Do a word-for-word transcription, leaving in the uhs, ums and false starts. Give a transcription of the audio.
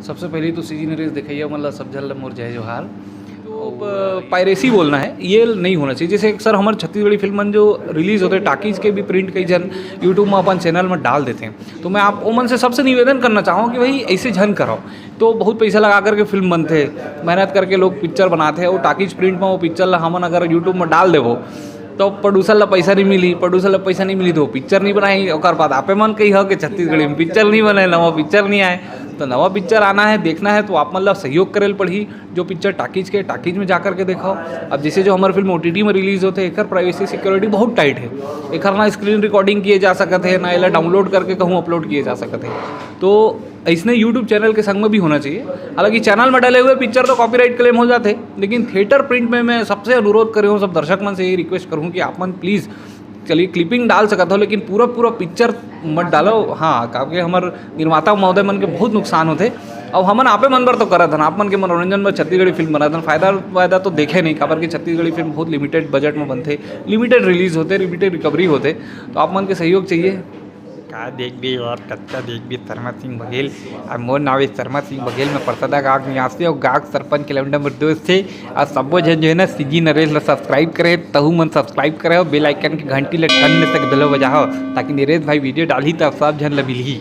सबसे पहले तो सीजी नरेश देखइया मन ला सब झन ला मोर जय जोहार। तो पायरेसी बोलना है, ये नहीं होना चाहिए। जैसे सर, हमर छत्तीसगढ़ी फिल्म मन जो रिलीज होथे, टाकीज के भी प्रिंट कई झन यूट्यूब में अपन चैनल में डाल देथे। तो मैं आप ओमन से सबसे निवेदन करना चाहूँ कि भाई, ऐसे झन करो। तो बहुत पैसा लगा करके फिल्म बनथे, मेहनत करके लोग पिक्चर बनाथे, वो टाकीज प्रिंट में वो पिक्चर ला हमन अगर यूट्यूब में डाल देबो, तो प्रोड्यूसर ला पैसा नहीं मिली, प्रोड्यूसर ला पैसा नहीं मिली तो वो पिक्चर नहीं बनाई। ओकर बाद आपे मन कही हो कि छत्तीसगढ़ी में पिक्चर नहीं बने, नवा पिक्चर नहीं आए। तो नवा पिक्चर आना है, देखना है, तो आप मन ला सहयोग करे ल पड़ही। जो पिक्चर टाकीज के, टाकीज में जा करके देखो। अब जैसे जो हमर फिल्म ओटीटी में रिलीज होथे, एकर प्राइवेसी सिक्योरिटी बहुत टाइट है। एकर ना स्क्रीन रिकॉर्डिंग किए जा सकत है, ना एला डाउनलोड करके कहूँ अपलोड किए जा सकत है। तो ऐसने यूट्यूब चैनल के संग में भी होना चाहिए। हालांकि चैनल में डले हुए पिक्चर तो कॉपीराइट क्लेम हो जाते, लेकिन थिएटर प्रिंट में मैं सबसे अनुरोध करे हूँ, सब दर्शक मन से यही रिक्वेस्ट करूँ कि आप मन प्लीज़, चलिए, क्लिपिंग डाल सकत हो, लेकिन पूरा पूरा पिक्चर मत डालो। हाँ, काबर कि हमर निर्माता महोदय मन के बहुत नुकसान होथे। अब हमन आपे मन बर तो करत हन, आप मन के मनोरंजन बर छत्तीसगढ़ी फिल्म बनत हन, फायदा वायदा तो देखे नहीं, काबर कि छत्तीसगढ़ी फिल्म बहुत लिमिटेड बजट में बनथे, लिमिटेड रिलीज होथे, लिमिटेड रिकवरी होथे। तो आप मन के सहयोग चाहिए। का देखबे और कच्चा देखबे शर्मा सिंह बघेल। और मोर नाम है शर्मा सिंह बघेल, मैं परसदा गांव निवासी और गांव सरपंच के लौंडा मोर दोस्त है। और सब्बो झन जो है ना, सीजी नरेश ला सब्सक्राइब करे, तहू मन सब्सक्राइब करे और बेल आइकन के घंटी ला टन से दलो बजाओ, ताकि नरेश भाई वीडियो डालही तब सब झन ला मिलही।